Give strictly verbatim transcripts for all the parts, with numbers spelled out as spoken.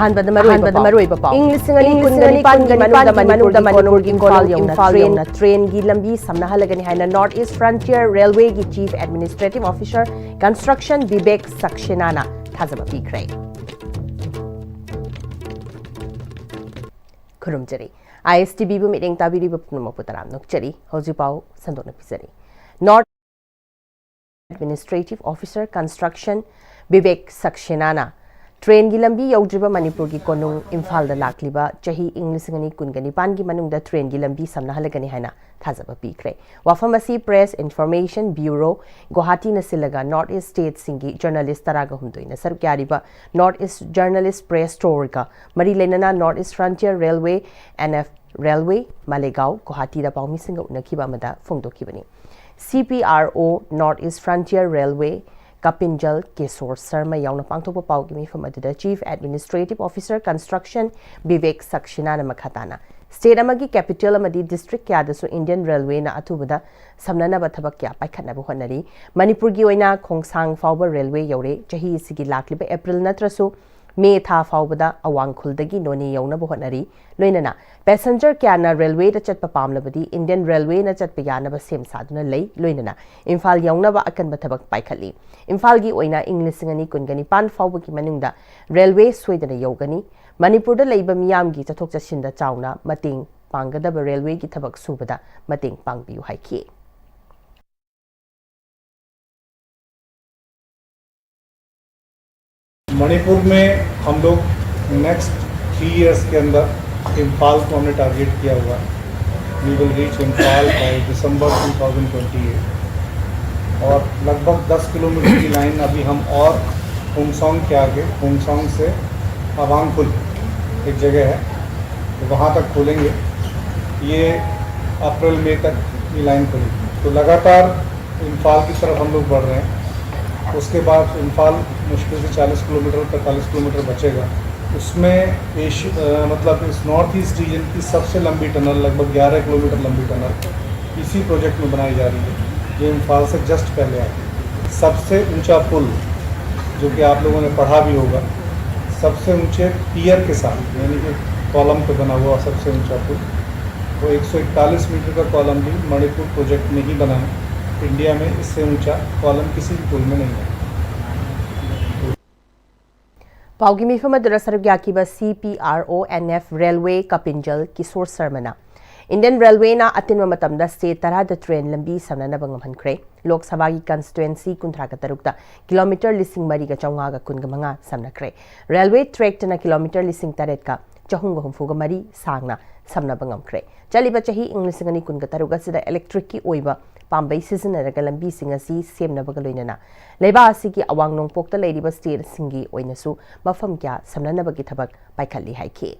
ꯑꯍꯥꯟꯕꯗ ꯃꯔꯨꯑꯣꯏꯕ ꯄꯥꯎ꯫ ꯏꯪ ꯂꯤꯁꯤꯡ ꯑꯅꯤ ꯀꯨꯟꯒ ꯅꯤꯄꯥꯟꯒꯤ ꯃꯅꯨꯡꯗ ꯃꯅꯤꯄꯨꯔꯒꯤ ꯀꯣꯅꯨꯡ ꯏꯝꯐꯥꯜ ꯌꯧꯅ ꯇ꯭ꯔꯦꯟꯅ ꯇ꯭ꯔꯦꯟꯒꯤ ꯂꯝꯕꯤ ꯁꯝꯅꯍꯜꯂꯒꯅꯤ ꯍꯥꯏꯅ North East Frontier Railwayꯒꯤ Chief Administrative Officer Construction Bibek ꯁꯛꯁꯦꯅꯥꯅ ꯊꯥꯖꯕ ꯄꯤꯈ꯭ꯔꯦ꯫ ꯈꯨꯔꯨꯝꯖꯔꯤ꯫ ISTVꯕꯨ ꯃꯤꯠꯌꯦꯡ ꯇꯥꯕꯤꯔꯤꯕ ꯄꯨꯝꯅꯃꯛꯄꯨ ꯇꯔꯥꯝꯅ ꯑꯣꯛꯆꯔꯤ꯫ ꯍꯧꯖꯤꯛ ꯄꯥꯎ ꯁꯟꯗꯣꯛꯅ ꯄꯤꯖꯔꯤ꯫ North Administrative Officer Construction Bibek ꯁꯛꯁꯦꯅꯥꯅ ꯇ꯭ꯔꯦꯟꯒꯤ ꯂꯝꯕꯤ ꯌꯧꯗ꯭ꯔꯤꯕ ꯃꯅꯤꯄꯨꯔꯒꯤ ꯀꯣꯅꯨꯡ ꯏꯝꯐꯥꯜꯗ ꯂꯥꯛꯂꯤꯕ ꯆꯍꯤ ꯏꯪ ꯂꯤꯁꯤꯡ ꯑꯅꯤ ꯀꯨꯟꯒ ꯅꯤꯄꯥꯟꯒꯤ ꯃꯅꯨꯡꯗ ꯇ꯭ꯔꯦꯟꯒꯤ ꯂꯝꯕꯤ ꯁꯝꯅꯍꯜꯂꯒꯅꯤ ꯍꯥꯏꯅ ꯊꯥꯖꯕ ꯄꯤꯈ꯭ꯔꯦ꯫ ꯋꯥꯐꯝ ꯑꯁꯤ Press Information Bureau ꯒꯨꯋꯥꯍꯥꯇꯤꯅ ꯁꯤꯜꯂꯒ North East stateꯁꯤꯡꯒꯤ journalist ꯇꯔꯥꯒ ꯍꯨꯝꯗꯣꯏꯅ ꯁꯔꯨꯛ ꯌꯥꯔꯤꯕ North East Journalist Press Tourꯒ ꯃꯔꯤ ꯂꯩꯅꯅ North East Frontier Railway, NF Railway, ꯃꯥꯂꯦꯒꯥꯎ, ꯒꯨꯋꯥꯍꯥꯇꯤꯗ ꯄꯥꯎꯃꯤꯁꯤꯡꯒ ꯎꯅꯈꯤꯕ ꯑꯃꯗ ꯐꯣꯡꯗꯣꯛꯈꯤꯕꯅꯤ꯫ CPRO North East Frontier Railway ꯀꯄꯤꯟꯖꯜ ꯀꯦꯁꯣꯔ Sharma ꯌꯥꯎꯅ ꯄꯥꯡꯊꯣꯛꯄ ꯄꯥꯎꯒꯤ ꯃꯤꯐꯝ ꯑꯗꯨꯗ Chief Administrative Officer Construction Bibek ꯁꯛꯁꯦꯅꯥꯅ ꯃꯈꯥ ꯇꯥꯅ, state ꯑꯃꯒꯤ capital ꯑꯃꯗꯤ district ꯀꯌꯥꯗꯁꯨ Indian Railwayꯅ ꯑꯊꯨꯕꯗ ꯁꯝꯅꯅꯕ ꯊꯕꯛ ꯀꯌꯥ ꯄꯥꯏꯈꯠꯅꯕ ꯍꯣꯠꯅꯔꯤ꯫ ꯃꯅꯤꯄꯨꯔꯒꯤ ꯑꯣꯏꯅ ꯈꯣꯡꯁꯥꯡ ꯐꯥꯎꯕ railway ꯌꯧꯔꯦ꯫ ꯆꯍꯤ ꯑꯁꯤꯒꯤ ꯂꯥꯛꯂꯤꯕ April ꯅꯠꯇ꯭ꯔꯁꯨ May ꯊꯥ ꯐꯥꯎꯕꯗ ꯑꯋꯥꯡ ꯈꯨꯜꯗꯒꯤ ꯅꯣꯅꯦ ꯌꯧꯅꯕ ꯍꯣꯠꯅꯔꯤ꯫ ꯂꯣꯏꯅꯅ passenger ꯀꯌꯥꯅ railwayꯗ ꯆꯠꯄ ꯄꯥꯝꯂꯕꯗꯤ Indian Railwayꯅ ꯆꯠꯄ ꯌꯥꯅꯕ ꯁꯦꯝ ꯁꯥꯗꯨꯅ ꯂꯩ꯫ ꯂꯣꯏꯅꯅ ꯏꯝꯐꯥꯜ ꯌꯧꯅꯕ ꯑꯀꯟꯕ ꯊꯕꯛ ꯄꯥꯏꯈꯠꯂꯤ꯫ ꯏꯝꯐꯥꯜꯒꯤ ꯑꯣꯏꯅ ꯏꯪ ꯂꯤꯁꯤꯡ ꯑꯅꯤ ꯀꯨꯟꯒ ꯅꯤꯄꯥꯟ ꯐꯥꯎꯕꯒꯤ ꯃꯅꯨꯡꯗ railway ꯁꯣꯏꯗꯅ ꯌꯧꯒꯅꯤ꯫ ꯃꯅꯤꯄꯨꯔꯗ ꯂꯩꯕ ꯃꯤꯌꯥꯝꯒꯤ ꯆꯠꯊꯣꯛ ꯆꯠꯁꯤꯟꯗ ꯆꯥꯎꯅ ꯃꯇꯦꯡ ꯄꯥꯡꯒꯗꯕ railwayꯒꯤ ꯊꯕꯛ ꯁꯨꯕꯗ ꯃꯇꯦꯡ ꯄꯥꯡꯕꯤꯌꯨ ꯍꯥꯏꯈꯤ꯫ मणिपुर में हम लोग नेक्स्ट थ्री इयर्स के अंदर इम्फाल को हमने टारगेट किया हुआ है। We will reach Imphal by December two thousand twenty eight। और लगभग दस किलोमीटर की लाइन अभी हम और होंगसोंग के आगे, होंगसोंग से अवांगखुल एक जगह है, तो वहाँ तक खोलेंगे। ये अप्रैल मई तक ये लाइन खुलेगी। तो लगातार इम्फाल की तरफ हम लोग बढ़ रहे हैं। उसके बाद इम्फाल मुश्किल से चालीस किलोमीटर, पैंतालीस किलोमीटर बचेगा। उसमें एश-, अ, मतलब इस नॉर्थ ईस्ट रीजन की सबसे लंबी टनल, लगभग ग्यारह किलोमीटर लंबी टनल इसी प्रोजेक्ट में बनाई जा रही है, जो इम्फाल से जस्ट पहले आती है। सबसे ऊंचा पुल, जो कि आप लोगों ने पढ़ा भी होगा, सबसे ऊंचे पियर के साथ, यानी कि कॉलम पे बना हुआ सबसे ऊंचा पुल। वो एक सौ इकतालीस मीटर का कॉलम भी मणिपुर प्रोजेक्ट में ही बना है। इंडिया में इससे ऊंचा कॉलम किसी भी पुल में नहीं है। ꯄꯥꯎꯒꯤ ꯃꯤꯐꯝ ꯑꯗꯨꯗ ꯁꯔꯨꯛ ꯌꯥꯈꯤꯕ C P R O N F Railway Kapinjal Kishore Sharmana, Indian Railwayꯅ ꯑꯇꯦꯟꯕ ꯃꯇꯝꯗ ꯁ꯭ꯇꯦꯠ ꯇꯔꯥꯗ ꯇ꯭ꯔꯦꯟ ꯂꯝꯕꯤ ꯁꯝꯅꯅꯕ ꯉꯝꯍꯟꯈ꯭ꯔꯦ꯫ ꯂꯣꯛ ꯁꯚꯥꯒꯤ ꯀꯟꯁꯇꯤꯇ꯭ꯋꯦꯟꯁꯤ ꯀꯨꯟꯊ꯭ꯔꯥꯒ ꯇꯔꯨꯛꯇ ꯀꯤꯂꯣꯃꯤꯇꯔ ꯂꯤꯁꯤꯡ ꯃꯔꯤꯒ ꯆꯥꯝꯃꯉꯥꯒ ꯀꯨꯟꯒ ꯃꯉꯥ ꯁꯝꯅꯈ꯭ꯔꯦ꯫ ꯔꯦꯜꯋꯦ ꯇ꯭ꯔꯦꯛꯇꯅ ꯀꯤꯂꯣꯃꯤꯇꯔ ꯂꯤꯁꯤꯡ ꯇꯔꯦꯠꯀ ꯆꯍꯨꯝꯒ ꯍꯨꯝꯐꯨꯒ ꯃꯔꯤ ꯁꯥꯡꯅ ꯁꯝꯅꯕ ꯉꯝꯈ꯭ꯔꯦ꯫ ꯆꯠꯂꯤꯕ ꯆꯍꯤ ꯏꯪ ꯂꯤꯁꯤꯡ ꯑꯅꯤ ꯀꯨꯟꯒ ꯇꯔꯨꯛ ꯑꯁꯤꯗ ꯏꯂꯦꯛꯇ꯭ꯔꯤꯛꯀꯤ ꯑꯣꯏꯕ ꯄꯥꯝꯕꯩ ꯁꯤꯖꯤꯟꯅꯔꯒ ꯂꯝꯕꯤꯁꯤꯡ ꯑꯁꯤ ꯁꯦꯝꯅꯕꯒ ꯂꯣꯏꯅꯅ ꯂꯩꯕꯥꯛ ꯑꯁꯤꯒꯤ ꯑꯋꯥꯡ ꯅꯣꯡꯄꯣꯛꯇ ꯂꯩꯔꯤꯕ ꯁ꯭ꯇꯦꯠꯁꯤꯡꯒꯤ ꯑꯣꯏꯅꯁꯨ ꯃꯐꯝ ꯀꯌꯥ ꯁꯝꯅꯅꯕꯒꯤ ꯊꯕꯛ ꯄꯥꯏꯈꯠꯂꯤ ꯍꯥꯏꯈꯤ꯫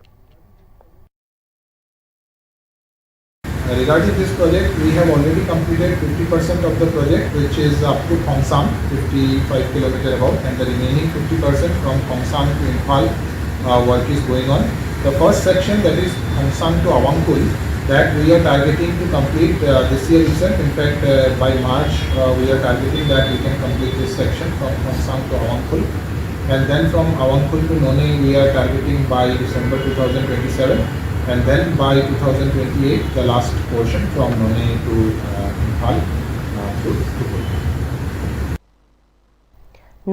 Regarding this project, we have already completed fifty percent of the project, which is up to Khongsang, fifty-five kilometer about, and the remaining fifty percent from Khongsang to Imphal, uh, work is going on. The first section, that is Khongsang to Awangkhul, that we are targeting to complete, uh, this year itself. In fact, uh, by March, uh, we are targeting that we can complete this section from Khongsang to Awangkhul. And then from Awangkhul to Noney, we are targeting by December two thousand twenty-seven. And then by two thousand twenty-eight, the last portion from Noney to, uh, Imphal, uh, to Tupul.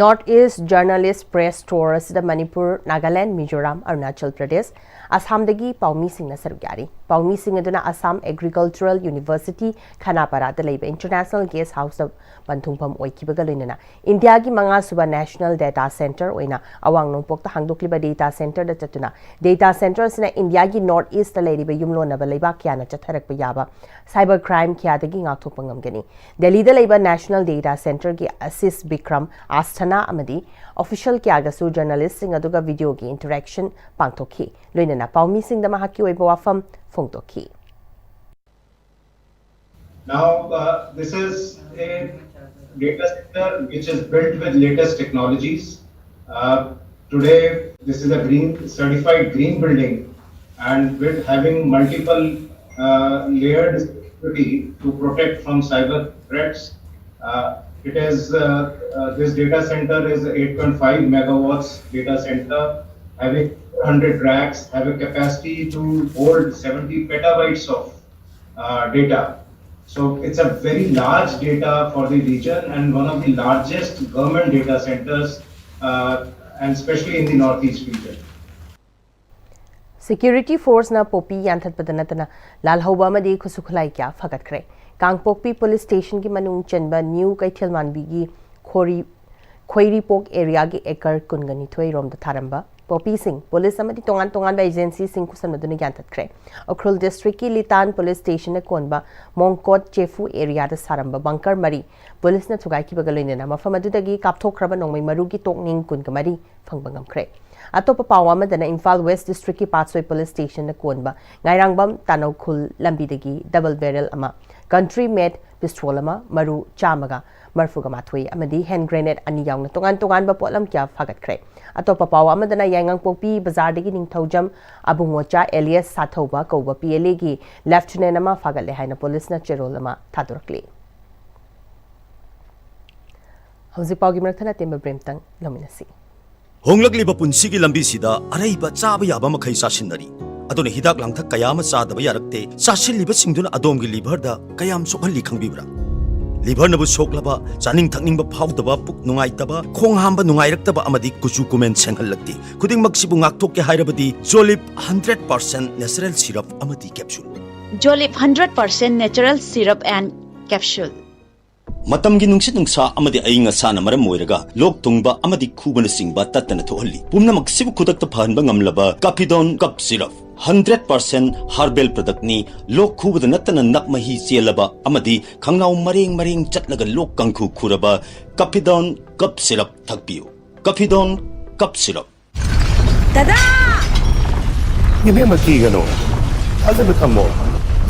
North East Journalist Press Tour ꯑꯁꯤꯗ ꯃꯅꯤꯄꯨꯔ, ꯅꯥꯒꯥꯂꯦꯟ, ꯃꯤꯖꯣꯔꯥꯝ, ꯑꯔꯨꯅꯥꯆꯜ ꯄ꯭ꯔꯗꯦꯁ, ꯑꯁꯥꯝꯗꯒꯤ ꯄꯥꯎꯃꯤꯁꯤꯡꯅ ꯁꯔꯨꯛ ꯌꯥꯔꯤ꯫ ꯄꯥꯎꯃꯤꯁꯤꯡ ꯑꯗꯨꯅ Assam agricultural university ꯈꯅꯥꯄꯥꯔꯥꯗ ꯂꯩꯕ international gas ꯍꯥꯎꯁꯇ ꯄꯟꯊꯨꯡꯐꯝ ꯑꯣꯏꯈꯤꯕꯒ ꯂꯣꯏꯅꯅ ꯏꯟꯗꯤꯌꯥꯒꯤ ꯃꯉꯥꯁꯨꯕ national data centre ꯑꯣꯏꯅ ꯑꯋꯥꯡ ꯅꯣꯡꯄꯣꯛꯇ ꯍꯥꯡꯗꯣꯛꯂꯤꯕ ꯗꯦꯇꯥ ꯁꯦꯟꯇꯔꯗ ꯆꯠꯇꯨꯅ, ꯗꯦꯇꯥ ꯁꯦꯟꯇꯔ ꯑꯁꯤꯅ ꯏꯟꯗꯤꯌꯥꯒꯤ ꯅꯣꯔꯠ ꯏꯁꯇ ꯂꯩꯔꯤꯕ ꯌꯨꯝꯂꯣꯟꯅꯕ ꯂꯩꯕꯥꯛ ꯀꯌꯥꯅ ꯆꯠꯊꯔꯛꯄ ꯌꯥꯕ ꯁꯥꯏꯕꯔ ꯀ꯭ꯔꯥꯏꯝ ꯀꯌꯥꯗꯒꯤ ꯉꯥꯛꯊꯣꯛꯄ ꯉꯝꯒꯅꯤ꯫ ꯗꯦꯜꯂꯤꯗ ꯂꯩꯕ ꯅꯦꯁꯅꯦꯜ ꯗꯦꯇꯥ ꯁꯦꯟꯇꯔꯒꯤ ꯑꯁꯤꯁ ꯕꯤꯀ꯭ꯔꯝ ꯑꯁꯊꯅꯥ ꯑꯃꯗꯤ ꯑꯣꯐꯤꯁꯤꯌꯦꯜ ꯀꯌꯥꯒꯁꯨ ꯖꯔꯅꯦꯂꯤꯁꯁꯤꯡ ꯑꯗꯨꯒ ꯚꯤꯗꯤꯑꯣꯒꯤ ꯏꯟꯇꯔꯦꯛꯁꯟ ꯄꯥꯡꯊꯣꯛꯈꯤ꯫ ꯂꯣꯏꯅꯅ ꯄꯥꯎꯃꯤꯁꯤꯡꯗ ꯃꯍꯥꯛꯀꯤ ꯑꯣꯏꯕ ꯋꯥꯐꯝ ꯐꯣꯡꯗꯣꯛꯈꯤ꯫ Now, uh, this is a data center which is built with latest technologies. Uh, today, this is a green certified green building, and with having multiple uh, layered security to protect from cyber threats, uh, It is uh, uh, this data center is eight point five megawatts data center, having four hundred racks, have a capacity to hold seventy petabytes of uh, data. So it's a very large data for the region and one of the largest government data centers, uh, and especially in the northeast region. Security force ꯅ poppy ꯌꯥꯟꯊꯠꯄꯗ ꯅꯠꯇꯅ ꯂꯥꯜꯍꯧꯕ ꯑꯃꯗꯤ ꯈꯨꯠꯁꯨ ꯈꯨꯠꯂꯥꯏ ꯀꯌꯥ ꯐꯒꯠꯈ꯭ꯔꯦ꯫ ꯀꯥꯡꯄꯣꯛꯄꯤ police station ꯒꯤ ꯃꯅꯨꯡ ꯆꯟꯕ new ꯀꯩꯊꯦꯜ ꯃꯥꯟꯕꯤꯒꯤ ꯈꯣꯔꯤ ꯈꯣꯏꯔꯤꯄꯣꯛ area ꯒꯤ acre ꯀꯨꯟꯒ ꯅꯤꯊꯣꯏ ꯔꯣꯝꯗ ꯊꯥꯔꯝꯕ ꯄꯣꯄꯤꯁꯤꯡ police ꯑꯃꯗꯤ ꯇꯣꯉꯥꯟ ꯇꯣꯉꯥꯟꯕ agency ꯁꯤꯡ ꯈꯨꯠꯁꯝꯅꯗꯨꯅ ꯌꯥꯟꯊꯠꯈ꯭ꯔꯦ꯫ ꯎꯈ꯭ꯔꯨꯜ district ꯀꯤ ꯂꯤꯇꯥꯟ police station ꯅ ꯀꯣꯟꯕ ꯃꯣꯡꯀꯣꯠ ꯆꯦꯐꯨ area ꯗ ꯁꯥꯔꯝꯕ bunker ꯃꯔꯤ police ꯅ ꯊꯨꯒꯥꯏꯈꯤꯕꯒ ꯂꯣꯏꯅꯅ ꯃꯐꯝ ꯑꯗꯨꯗꯒꯤ ꯀꯥꯞꯊꯣꯛꯈ꯭ꯔꯕ ꯅꯣꯡꯃꯩ ꯃꯔꯨꯒꯤ ꯇꯣꯛ ꯅꯤꯡ ꯀꯨꯟꯒ ꯃꯔꯤ ꯐꯪꯕ ꯉꯝꯈ꯭ꯔꯦ꯫ ꯑꯇꯣꯞꯄ ꯄꯥꯎ ꯑꯃꯗꯅ ꯏꯝꯐꯥꯜ West district ꯀꯤ ꯄꯥꯠꯁꯣꯏ police station ꯅ ꯀꯣꯟꯕ ꯉꯥꯏꯔꯥꯡꯕꯝ ꯇꯥꯅꯧꯈꯨꯜ ꯂꯝꯕꯤꯗꯒꯤ double barrel ꯑꯃ, country made pistol ꯑꯃ, ꯃꯔꯨ ꯆꯥꯝꯃꯒ ꯃꯔꯐꯨꯒ ꯃꯥꯊꯣꯏ ꯑꯃꯗꯤ hand grenade ꯑꯅꯤ ꯌꯥꯎꯅ ꯇꯣꯉꯥꯟ ꯇꯣꯉꯥꯟꯕ ꯄꯣꯠꯂꯝ ꯀꯌꯥ ꯐꯥꯒꯠꯈ꯭ꯔꯦ꯫ ꯑꯇꯣꯞꯄ ꯄꯥꯎ ꯑꯃꯗꯅ ꯌꯥꯏꯉꯪꯄꯣꯛꯄꯤ ꯕꯖꯥꯔꯗꯒꯤ ꯅꯤꯡꯊꯧꯖꯝ ꯑꯕꯨꯡꯉꯣꯆꯥ alias ꯁꯥꯊꯧꯕ ꯀꯧꯕ P L A ꯒꯤ lieutenant ꯑꯃ ꯐꯥꯒꯠꯂꯦ ꯍꯥꯏꯅ police ꯅ ꯆꯦꯔꯣꯜ ꯑꯃ ꯊꯥꯗꯣꯔꯛꯂꯤ꯫ ꯍꯧꯖꯤꯛ ꯄꯥꯎꯒꯤ ꯃꯔꯛ ꯊꯠꯅ ꯇꯦꯟꯕ break ꯑꯃꯇꯪ ꯂꯧꯃꯤꯟꯅꯁꯤ꯫ ꯍꯣꯡꯂꯛꯂꯤꯕ ꯄꯨꯟꯁꯤꯒꯤ ꯂꯝꯕꯤꯁꯤꯗ ꯑꯔꯩꯕ ꯆꯥꯕ ꯌꯥꯕ ꯃꯈꯩ ꯆꯥꯁꯤꯟꯅꯔꯤ꯫ ꯑꯗꯨꯅ ꯍꯤꯗꯥꯛ ꯂꯥꯡꯊꯛ ꯀꯌꯥ ꯑꯃ ꯆꯥꯗꯕ ꯌꯥꯔꯛꯇꯦ꯫ ꯆꯥꯁꯤꯜꯂꯤꯕꯁꯤꯡꯗꯨꯅ ꯑꯗꯣꯝꯒꯤ liver ꯗ ꯀꯌꯥꯝ ꯁꯣꯛꯍꯜꯂꯤ ꯈꯪꯕꯤꯕ꯭ꯔꯥ? Liver ꯅꯕꯨ ꯁꯣꯛꯂꯕ, ꯆꯥꯅꯤꯡ ꯊꯛꯅꯤꯡꯕ ꯐꯥꯎꯗꯕ, ꯄꯨꯛ ꯅꯨꯡꯉꯥꯏꯇꯕ, ꯈꯣꯡ ꯍꯥꯝꯕ ꯅꯨꯡꯉꯥꯏꯔꯛꯇꯕ ꯑꯃꯗꯤ ꯀꯨꯆꯨ ꯀꯨꯃꯦꯟ ꯁꯦꯡꯍꯜꯂꯛꯇꯦ꯫ ꯈꯨꯗꯤꯡꯃꯛꯁꯤꯕꯨ ꯉꯥꯛꯊꯣꯛꯀꯦ ꯍꯥꯏꯔꯕꯗꯤ Jolib hundred percent natural syrup ꯑꯃꯗꯤ capsule꯫ Jolib hundred percent natural syrup and capsule. ꯃꯇꯝꯒꯤ ꯅꯨꯡꯁꯤꯠ ꯅꯨꯡꯁꯥ ꯑꯃꯗꯤ ꯑꯏꯪ ꯑꯁꯥꯅ ꯃꯔꯝ ꯑꯣꯏꯔꯒ ꯂꯣꯛ ꯊꯨꯡꯕ ꯑꯃꯗꯤ ꯈꯨꯕꯅꯆꯤꯡꯕ ꯇꯠꯇꯅ ꯊꯣꯛꯍꯜꯂꯤ꯫ ꯄꯨꯝꯅꯃꯛꯁꯤꯕꯨ ꯈꯨꯗꯛꯇ ꯐꯍꯟꯕ ꯉꯝꯂꯕ Capidon cough syrup hundred percent herbal product ꯅꯤ꯫ ꯂꯣꯛ ꯈꯨꯕꯗ ꯅꯠꯇꯅ ꯅꯞ ꯃꯍꯤ ꯆꯦꯜꯂꯕ ꯑꯃꯗꯤ ꯈꯪꯅꯥꯎ ꯃꯔꯦꯡ ꯃꯔꯦꯡ ꯆꯠꯂꯒ ꯂꯣꯛ ꯀꯥꯡꯈꯨ ꯈꯨꯔꯕ Capidon cough syrup ꯊꯛꯄꯤꯌꯨ꯫ Capidon cough syrup꯫ ꯗꯗꯥ! ꯏꯕꯦꯝꯃ, ꯀꯤꯒꯅꯨ, ꯊꯥꯖꯕ ꯊꯝꯃꯣ꯫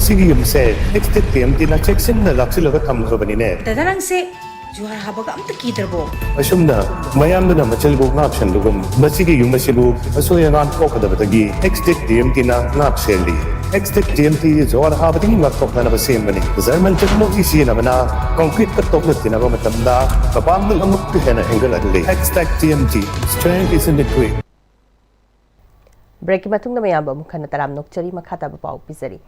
ꯁꯤꯒꯤ ꯌꯨꯝꯁꯦ ꯑꯦꯛꯁ ꯗꯦꯠ ꯇꯤ ꯑꯦꯝ ꯇꯤꯅ ꯆꯦꯛꯁꯤꯟꯅ ꯂꯥꯛꯁꯤꯜꯂꯒ ꯊꯝꯈ꯭ꯔꯕꯅꯤꯅꯦ꯫ ꯗꯗꯥ, ꯅꯪꯁꯦ ꯖꯨꯍꯥꯔ ꯍꯥꯕꯒ ꯑꯝꯇ ꯀꯤꯗ꯭ꯔꯕꯣ? ꯑꯁꯨꯝꯅ ꯃꯌꯥꯝꯗꯨꯅ ꯃꯆꯤꯜꯕꯨ ꯉꯥꯛꯁꯟꯕꯒꯨꯝ, ꯃꯁꯤꯒꯤ ꯌꯨꯝ ꯑꯁꯤꯕꯨ ꯑꯁꯣꯏ ꯑꯉꯥꯝ ꯊꯣꯛꯀꯗꯕꯗꯒꯤ ꯑꯦꯛꯁ ꯗꯦꯠ ꯇꯤ ꯑꯦꯝ ꯇꯤꯅ ꯉꯥꯛ ꯁꯦꯜꯂꯤ꯫ Hextech T M T ꯖꯣꯔ ꯍꯥꯕꯗꯒꯤ ꯉꯥꯛꯊꯣꯛꯅꯅꯕ ꯁꯦꯝꯕꯅꯤ꯫ German technology ꯁꯤꯖꯤꯟꯅꯕꯅ concrete ꯀ ꯇꯣꯛꯅ ꯊꯤꯅꯕ ꯃꯇꯝꯗ ꯃꯄꯥꯡꯒꯜ ꯑꯃꯨꯛꯀ ꯍꯦꯟꯅ ꯍꯦꯟꯒꯠꯍꯜꯂꯤ꯫ Hextech T M T, strength is in the grit. ꯕ꯭ꯔꯦꯛꯀꯤ ꯃꯇꯨꯡꯗ ꯃꯌꯥꯝꯕꯨ ꯑꯃꯨꯛ ꯍꯟꯅ ꯇꯔꯥꯝ ꯅꯣꯛꯆꯔꯤ꯫ ꯃꯈꯥ ꯇꯥꯕ ꯄꯥꯎ ꯄꯤꯖꯔꯤ꯫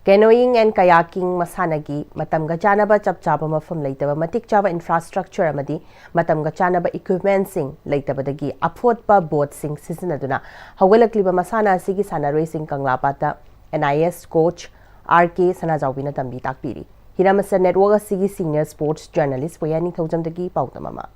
Canoeing and kayaking ꯃꯁꯥꯟꯅꯒꯤ ꯃꯇꯝꯒ ꯆꯥꯟꯅꯕ ꯆꯞ ꯆꯥꯕ ꯃꯐꯝ ꯂꯩꯇꯕ, ꯃꯇꯤꯛ ꯆꯥꯕ infrastructure ꯑꯃꯗꯤ ꯃꯇꯝꯒ ꯆꯥꯟꯅꯕ equipmentꯁꯤꯡ ꯂꯩꯇꯕꯗꯒꯤ ꯑꯐꯣꯠꯄ ꯕꯣꯠꯁꯤꯡ ꯁꯤꯖꯤꯟꯅꯗꯨꯅ ꯍꯧꯒꯠꯂꯛꯂꯤꯕ ꯃꯁꯥꯟꯅ ꯑꯁꯤꯒꯤ ꯁꯥꯟꯅꯔꯣꯏꯁꯤꯡ ꯀꯪꯂꯥꯄꯥꯠꯇ N I S coach R K ꯁꯅꯥꯖꯥꯎꯕꯤꯅ ꯇꯝꯕꯤ ꯇꯥꯛꯄꯤꯔꯤ꯫ ꯍꯤꯔꯥꯃꯁ network ꯑꯁꯤꯒꯤ senior sports journalist ꯄꯣꯌꯥ ꯅꯤꯡꯊꯧꯖꯝꯗꯒꯤ ꯄꯥꯎꯗꯝ ꯑꯃ꯫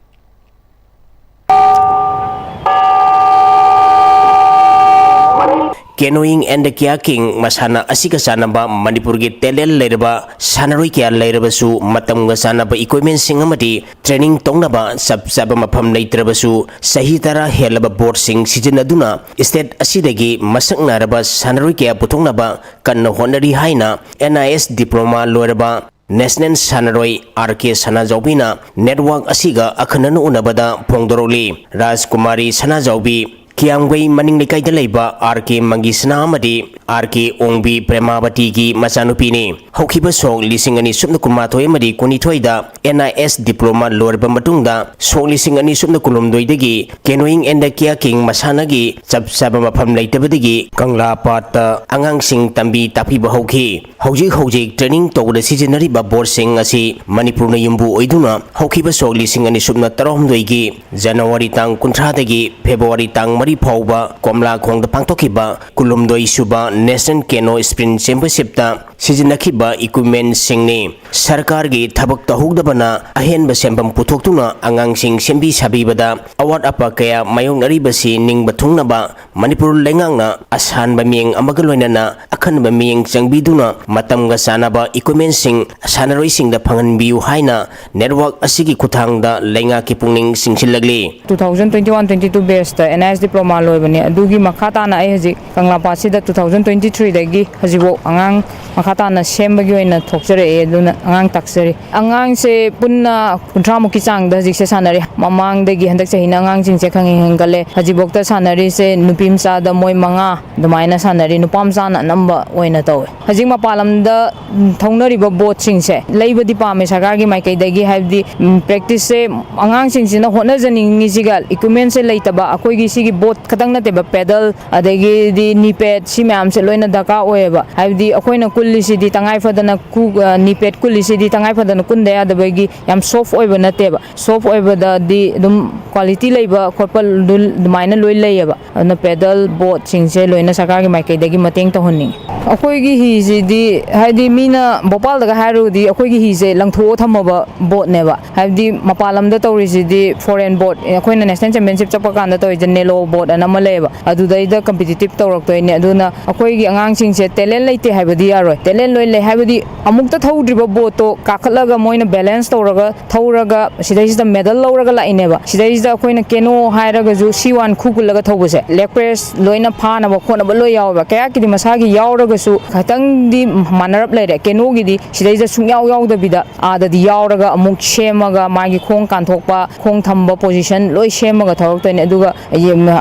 Canoeing and kayaking ꯃꯁꯥꯟꯅ ꯑꯁꯤꯒ ꯆꯥꯟꯅꯕ ꯃꯅꯤꯄꯨꯔꯒꯤ talent ꯂꯩꯔꯕ ꯁꯥꯟꯅꯔꯣꯏ ꯀꯌꯥ ꯂꯩꯔꯕꯁꯨ, ꯃꯇꯝꯒ ꯆꯥꯟꯅꯕ equipmentꯁꯤꯡ ꯑꯃꯗꯤ training ꯇꯧꯅꯕ ꯆꯞ ꯆꯥꯕ ꯃꯐꯝ ꯂꯩꯇ꯭ꯔꯕꯁꯨ, ꯆꯍꯤ ꯇꯔꯥ ꯍꯦꯜꯂꯕ ꯕꯣꯔꯗꯁꯤꯡ ꯁꯤꯖꯤꯟꯅꯗꯨꯅ state ꯑꯁꯤꯗꯒꯤ ꯃꯁꯛ ꯅꯥꯏꯔꯕ ꯁꯥꯟꯅꯔꯣꯏ ꯀꯌꯥ ꯄꯨꯊꯣꯛꯅꯕ ꯀꯟꯅ ꯍꯣꯠꯅꯔꯤ ꯍꯥꯏꯅ N I S diploma ꯂꯣꯏꯔꯕ national ꯁꯥꯟꯅꯔꯣꯏ R K ꯁꯅꯥꯖꯥꯎꯕꯤꯅ network ꯑꯁꯤꯒ ꯑꯈꯟꯅꯅ ꯎꯅꯕꯗ ꯐꯣꯡꯗꯣꯔꯛꯂꯤ꯫ ꯔꯥꯖꯀꯨꯃꯥꯔꯤ ꯁꯅꯥꯖꯥꯎꯕꯤ ꯀꯤꯌꯥꯝꯒꯩ ꯃꯅꯤꯡ ꯂꯩꯀꯥꯏꯗ ꯂꯩꯕ R K ꯃꯪꯒꯤꯁꯅꯥ ꯑꯃꯗꯤ R K ꯑꯣꯡꯕꯤ ꯄ꯭ꯔꯦꯃꯥꯕꯇꯤꯒꯤ ꯃꯆꯥꯅꯨꯄꯤꯅꯤ꯫ ꯍꯧꯈꯤꯕ ꯁꯣꯛ ꯂꯤꯁꯤꯡ ꯑꯅꯤ ꯁꯨꯞꯅ ꯀꯨꯟꯃꯥꯊꯣꯏ ꯑꯃꯗꯤ ꯀꯨꯟꯅꯤꯊꯣꯏꯗ N I S diploma ꯂꯣꯏꯔꯕ ꯃꯇꯨꯡꯗ, ꯁꯣꯛ ꯂꯤꯁꯤꯡ ꯑꯅꯤ ꯁꯨꯞꯅ ꯀꯨꯟꯍꯨꯝꯗꯣꯏꯗꯒꯤ canoeing and kayaking ꯃꯁꯥꯟꯅꯒꯤ ꯆꯞ ꯆꯥꯕ ꯃꯐꯝ ꯂꯩꯇꯕꯗꯒꯤ ꯀꯪꯂꯥ ꯄꯥꯠꯇ ꯑꯉꯥꯡꯁꯤꯡ ꯇꯝꯕꯤ ꯇꯥꯛꯄꯤꯕ ꯍꯧꯈꯤ꯫ ꯍꯧꯖꯤꯛ ꯍꯧꯖꯤꯛ training ꯇꯧꯕꯗ ꯁꯤꯖꯤꯟꯅꯔꯤꯕ ꯕꯣꯔꯗꯁꯤꯡ ꯑꯁꯤ ꯃꯅꯤꯄꯨꯔꯅ ꯌꯨꯝꯕꯨ ꯑꯣꯏꯗꯨꯅ ꯍꯧꯈꯤꯕ ꯁꯣꯛ ꯂꯤꯁꯤꯡ ꯑꯅꯤ ꯁꯨꯞꯅ ꯇꯔꯥꯍꯨꯝꯗꯣꯏꯒꯤ ꯖꯅꯋꯥꯔꯤ ꯇꯥꯡ ꯀꯨꯟꯊ꯭ꯔꯥꯗꯒꯤ ꯐꯦꯕ꯭ꯔꯨꯋꯥꯔꯤ ꯇꯥꯡ ꯃꯔꯤ ꯐꯥꯎꯕ ꯀꯣꯝꯂꯥꯈꯣꯡꯗ ꯄꯥꯡꯊꯣꯛꯈꯤꯕ ꯀꯨꯟꯍꯨꯝꯗꯣꯏ ꯁꯨꯕ National Canoe Sprint Championshipꯇ ꯁꯤꯖꯤꯟꯅꯈꯤꯕ equipmentꯁꯤꯡꯅꯤ꯫ ꯁꯔꯀꯥꯔꯒꯤ ꯊꯕꯛ ꯇꯧꯍꯧꯗꯕꯅ ꯑꯍꯦꯟꯕ ꯁꯦꯟꯐꯝ ꯄꯨꯊꯣꯛꯇꯨꯅ ꯑꯉꯥꯡꯁꯤꯡ ꯁꯦꯝꯕꯤ ꯁꯥꯕꯤꯕꯗ ꯑꯋꯥꯠ ꯑꯄꯥ ꯀꯌꯥ ꯃꯥꯌꯣꯛꯅꯔꯤꯕꯁꯤ ꯅꯤꯡꯕ ꯊꯨꯡꯅꯕ ꯃꯅꯤꯄꯨꯔ ꯂꯩꯉꯥꯛꯅ ꯑꯁꯥꯟꯕ ꯃꯤꯠꯌꯦꯡ ꯑꯃꯒ ꯂꯣꯏꯅꯅ ꯑꯈꯟꯅꯕ ꯃꯤꯠꯌꯦꯡ ꯆꯪꯕꯤꯗꯨꯅ ꯃꯇꯝꯒ ꯆꯥꯟꯅꯕ equipmentꯁꯤꯡ ꯁꯥꯟꯅꯔꯣꯏꯁꯤꯡꯗ ꯐꯪꯍꯟꯕꯤꯌꯨ ꯍꯥꯏꯅ network ꯑꯁꯤꯒꯤ ꯈꯨꯠꯊꯥꯡꯗ ꯂꯩꯉꯥꯛꯀꯤ ꯄꯨꯛꯅꯤꯡ ꯆꯤꯡꯁꯤꯜꯂꯛꯂꯤ꯫ Two thousand twenty-one twenty-two batchꯇ N I S diploma ꯂꯣꯏꯕꯅꯤ꯫ ꯑꯗꯨꯒꯤ ꯃꯈꯥ ꯇꯥꯅ ꯑꯩ ꯍꯧꯖꯤꯛ ꯀꯪꯂꯥꯄꯥꯠꯁꯤꯗ two thousand twenty-threeꯗꯒꯤ ꯍꯧꯖꯤꯛꯐꯥꯎ ꯑꯉꯥꯡ ꯃꯈꯥ ꯇꯥꯅ ꯁꯦꯝꯕꯒꯤ ꯑꯣꯏꯅ ꯊꯣꯛꯆꯔꯛꯑꯦ꯫ ꯑꯗꯨꯅ ꯑꯉꯥꯡ ꯇꯥꯛꯆꯔꯤ꯫ ꯑꯉꯥꯡꯁꯦ ꯄꯨꯟꯅ ꯀꯨꯟꯊ꯭ꯔꯥꯃꯨꯛꯀꯤ ꯆꯥꯡꯗ ꯍꯧꯖꯤꯛꯁꯦ ꯁꯥꯟꯅꯔꯤ꯫ ꯃꯃꯥꯡꯗꯒꯤ ꯍꯟꯗꯛ ꯆꯍꯤꯅ ꯑꯉꯥꯡꯁꯤꯡꯁꯦ ꯈꯪꯍꯦꯟ ꯍꯦꯟꯒꯠꯂꯦ꯫ ꯍꯧꯖꯤꯛꯐꯥꯎꯗ ꯁꯥꯟꯅꯔꯤꯁꯦ ꯅꯨꯄꯤ ꯃꯆꯥꯗ ꯃꯣꯏ ꯃꯉꯥ ꯑꯗꯨꯃꯥꯏꯅ ꯁꯥꯟꯅꯔꯤ꯫ ꯅꯨꯄꯥ ꯃꯆꯥꯅ ꯑꯅꯝꯕ ꯑꯣꯏꯅ ꯇꯧꯋꯦ꯫ ꯍꯧꯖꯤꯛ ꯃꯄꯥꯟ ꯂꯝꯗ ꯊꯧꯅꯔꯤꯕ ꯕꯣꯠꯁꯤꯡꯁꯦ ꯂꯩꯕꯗꯤ ꯄꯥꯝꯃꯦ ꯁꯔꯀꯥꯔꯒꯤ ꯃꯥꯏꯀꯩꯗꯒꯤ, ꯍꯥꯏꯕꯗꯤ ꯄ꯭ꯔꯦꯛꯇꯤꯁꯁꯦ ꯑꯉꯥꯡꯁꯤꯡꯁꯤꯅ ꯍꯣꯠꯅꯖꯅꯤꯡꯉꯤꯁꯤꯒ ꯏꯀ꯭ꯋꯤꯞꯃꯦꯟꯁꯦ ꯂꯩꯇꯕ꯫ ꯑꯩꯈꯣꯏꯒꯤ ꯁꯤꯒꯤ ꯕꯣꯠ ꯈꯛꯇꯪ ꯅꯠꯇꯦꯕ, ꯄꯦꯗꯜ ꯑꯗꯒꯤꯗꯤ ꯅꯤ ꯄꯦꯗ, ꯁꯤ ꯃꯌꯥꯝꯁꯦ ꯂꯣꯏꯅ ꯗꯔꯀꯥꯔ ꯑꯣꯏꯌꯦꯕ꯫ ꯍꯥꯏꯕꯗꯤ ꯑꯩꯈꯣꯏꯅ ꯀꯨꯜꯂꯤꯁꯤꯗꯤ ꯇꯉꯥꯏ ꯐꯗꯅ ꯀꯨ- ꯅꯤ ꯄꯦꯗ ꯀꯨꯜꯂꯤꯁꯤꯗꯤ ꯇꯉꯥꯏ ꯐꯗꯅ ꯀꯨꯟꯗ ꯌꯥꯗꯕꯒꯤ ꯌꯥꯝ ꯁꯣꯐ ꯑꯣꯏꯕ ꯅꯠꯇꯦꯕ꯫ ꯁꯣꯐ ꯑꯣꯏꯕꯗꯗꯤ ꯑꯗꯨꯝ ꯀ꯭ꯋꯥꯂꯤꯇꯤ ꯂꯩꯕ ꯈꯣꯠꯄ ꯑꯗꯨ ꯑꯗꯨꯃꯥꯏꯅ ꯂꯣꯏ ꯂꯩꯌꯦꯕ꯫ ꯑꯗꯨꯅ ꯄꯦꯗꯜ ꯕꯣꯠꯁꯤꯡꯁꯦ ꯂꯣꯏꯅ ꯁꯔꯀꯥꯔꯒꯤ ꯃꯥꯏꯀꯩꯗꯒꯤ ꯃꯇꯦꯡ ꯇꯧꯍꯟꯅꯤꯡꯉꯤ꯫ ꯑꯩꯈꯣꯏꯒꯤ ꯍꯤꯁꯤꯗꯤ, ꯍꯥꯏꯗꯤ, ꯃꯤꯅ ꯚꯣꯄꯥꯜꯗꯒ ꯍꯥꯏꯔꯨꯔꯗꯤ ꯑꯩꯈꯣꯏꯒꯤ ꯍꯤꯁꯦ ꯂꯪꯊꯣꯛꯑ ꯊꯝꯃꯕ ꯕꯣꯠꯅꯦꯕ꯫ ꯍꯥꯏꯕꯗꯤ ꯃꯄꯥꯟ ꯂꯝꯗ ꯇꯧꯔꯤꯁꯤꯗꯤ ꯐꯣꯔꯦꯟ ꯕꯣꯠ, ꯑꯩꯈꯣꯏꯅ ꯅꯦꯁꯅꯦꯜ ꯆꯦꯝꯄꯤꯌꯟꯁꯤꯞ ꯆꯠꯄ ꯀꯥꯟꯗ ꯇꯧꯔꯤꯁꯦ, ꯅꯦꯂꯣ ꯕꯣꯠ ꯑꯅ ꯑꯃ ꯂꯩꯌꯦꯕ, ꯑꯗꯨꯗꯩꯗ ꯀꯝꯄꯤꯇꯤꯇꯤꯞ ꯇꯧꯔꯛꯇꯣꯏꯅꯦ꯫ ꯑꯗꯨꯅ ꯑꯩꯈꯣꯏꯒꯤ ꯑꯉꯥꯡꯁꯤꯡꯁꯦ ꯇꯦꯂꯦꯟ ꯂꯩꯇꯦ ꯍꯥꯏꯕꯗꯤ ꯌꯥꯔꯣꯏ, ꯇꯦꯂꯦꯟ ꯂꯣꯏ ꯂꯩ꯫ ꯍꯥꯏꯕꯗꯤ ꯑꯃꯨꯛꯇ ꯊꯧꯗ꯭ꯔꯤꯕ ꯕꯣꯠꯇꯣ ꯀꯥꯈꯠꯂꯒ ꯃꯣꯏꯅ ꯕꯦꯂꯦꯟꯁ ꯇꯧꯔꯒ ꯊꯧꯔꯒ ꯁꯤꯗꯩꯁꯤꯗ ꯃꯦꯗꯜ ꯂꯧꯔꯒ ꯂꯥꯛꯏꯅꯦꯕ꯫ ꯁꯤꯗꯩꯁꯤꯗ ꯑꯩꯈꯣꯏꯅ ꯀꯦꯅꯣ ꯍꯥꯏꯔꯒꯁꯨ ꯁꯤ ꯋꯥꯟ ꯈꯨ ꯀꯨꯜꯂꯒ ꯊꯧꯕꯁꯦ, ꯂꯦꯒ ꯄ꯭ꯔꯦꯁ ꯂꯣꯏꯅ ꯐꯥꯅꯕ ꯈꯣꯠꯅꯕ ꯂꯣꯏ ꯌꯥꯎꯋꯦꯕ꯫ ꯀꯌꯥꯠꯀꯤꯗꯤ ꯃꯁꯥꯒꯤ ꯌꯥꯎꯔꯒꯁꯨ ꯈꯤꯇꯪꯗꯤ ꯃꯥꯟꯅꯔꯞ ꯂꯩꯔꯦ꯫ ꯀꯦꯅꯣꯒꯤꯗꯤ ꯁꯤꯗꯩꯁꯤꯗ ꯁꯨꯡꯌꯥꯎ ꯌꯥꯎꯗꯕꯤꯗ ꯑꯥꯗꯗꯤ ꯌꯥꯎꯔꯒ ꯑꯃꯨꯛ ꯁꯦꯝꯃꯒ ꯃꯥꯒꯤ ꯈꯣꯡ ꯀꯥꯟꯊꯣꯛꯄ, ꯈꯣꯡ ꯊꯝꯕ ꯄꯣꯖꯤꯁꯟ ꯂꯣꯏ ꯁꯦꯝꯃꯒ ꯊꯧꯔꯛꯇꯣꯏꯅꯦ꯫ ꯑꯗꯨꯒ